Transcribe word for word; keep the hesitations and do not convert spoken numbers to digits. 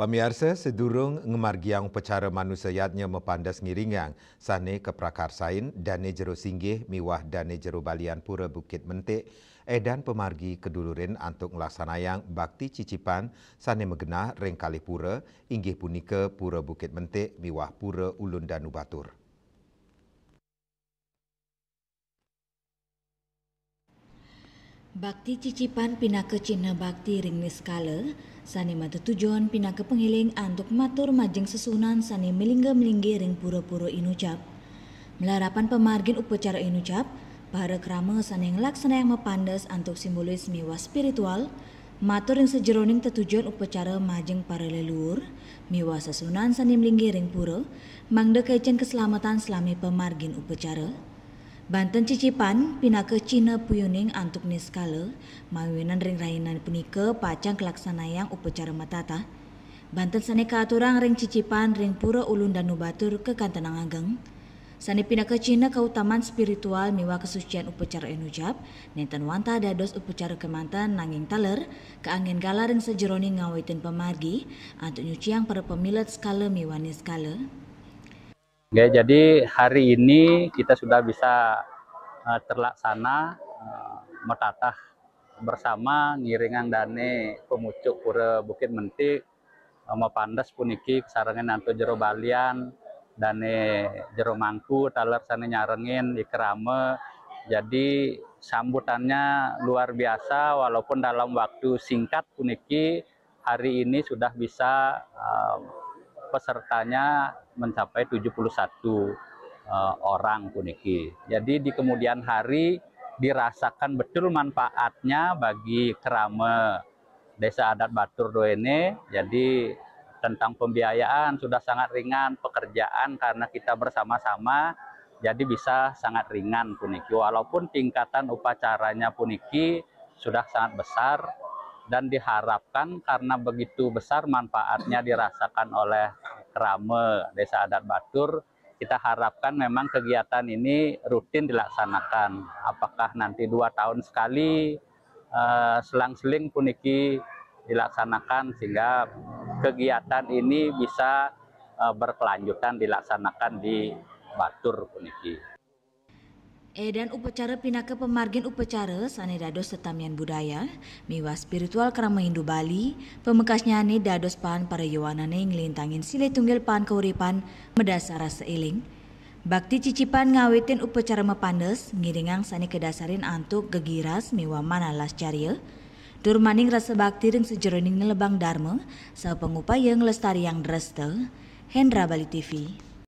Pamiarsa, sedurung ngamargiang upacara manusa yadnya mapandes ngiringang sane kaprakarsain Dane Jero Singgih miwah Dane Jero Balian Pura Bukit Mentik, edan pamargi kadulurin antuk nglaksanayang bakti cicipan sane magenah ring kalih pura, inggih punika Pura Bukit Mentik miwah Pura Ulun Danu Batur. Bakti cicipan pinaka cihna bakti ring niskala, sane matetujon pinaka pangeling antuk matur majeng sesuhunan sane malingga-malinggih ring pura-pura inucap. Malarapan pamargin upacara inucap, para krama sane nglaksanayang mapandes antuk simbolis miwah spiritual, matur ring sajeroning tetujon upacara majeng para leluhur, miwah sesuhunan sane malingga ring pura, mangda kaicen kaslametan salame pamargin upacara. Banten cicipan pinaka cihna puyuning antuk niskala, mawinan ring rahina punika pacang kalaksanayang upacara matatah. Banten sane katurang ring cicipan ring Pura Ulun Danu Batur kakantenang ageng. Sane pinaka cihna kautaman spiritual miwah kasucian upacara inucap, nenten wantah dados upacara kemanten nanging taler, kaanggen galah ring sajeroning ngawitin pamargi, antuk nyuciang para pamilet skala miwah niskala. Nggih, jadi hari ini kita sudah bisa, eh, terlaksana, eh, matatah bersama ngiringang dane pamucuk Pura Bukit Mentik, eh, mapandes puniki kasarengan antuk jero balian, dane jero mangku, taler sane nyarengin, i krama. Jadi sambutannya luar biasa, walaupun dalam waktu singkat puniki hari ini sudah bisa, eh, pesertanya mencapai tujuh puluh satu, eh, orang puniki. Jadi di kemudian hari dirasakan betul manfaatnya bagi krama Desa Adat Batur duene. Jadi tentang pembiayaan sudah sangat ringan, pekerjaan karena kita bersama-sama jadi bisa sangat ringan puniki. Walaupun tingkatan upacaranya puniki sudah sangat besar dan diharapkan karena begitu besar manfaatnya dirasakan oleh krama Desa Adat Batur, kita harapkan memang kegiatan ini rutin dilaksanakan. Apakah nanti dua tahun sekali, eh, selang-seling puniki dilaksanakan sehingga kegiatan ini bisa, eh, berkelanjutan dilaksanakan di Batur puniki. Edan upacara pinaka pamargin upacara sane dados tetamian budaya miwah spiritual krama Hindu Bali, pamekasnyane dados paan para yowanane nglintangin silih tunggil paan kauripan madasar rasa eling. Bakti cicipan ngawitin upacara mapandes, ngiringang sane kadasarin antuk gegiras miwah manah lascarya, tur maning rasa bakti ring sajeroning nelebang darma, saha pangupaya nglestariang dresta. Hendra Bali T V.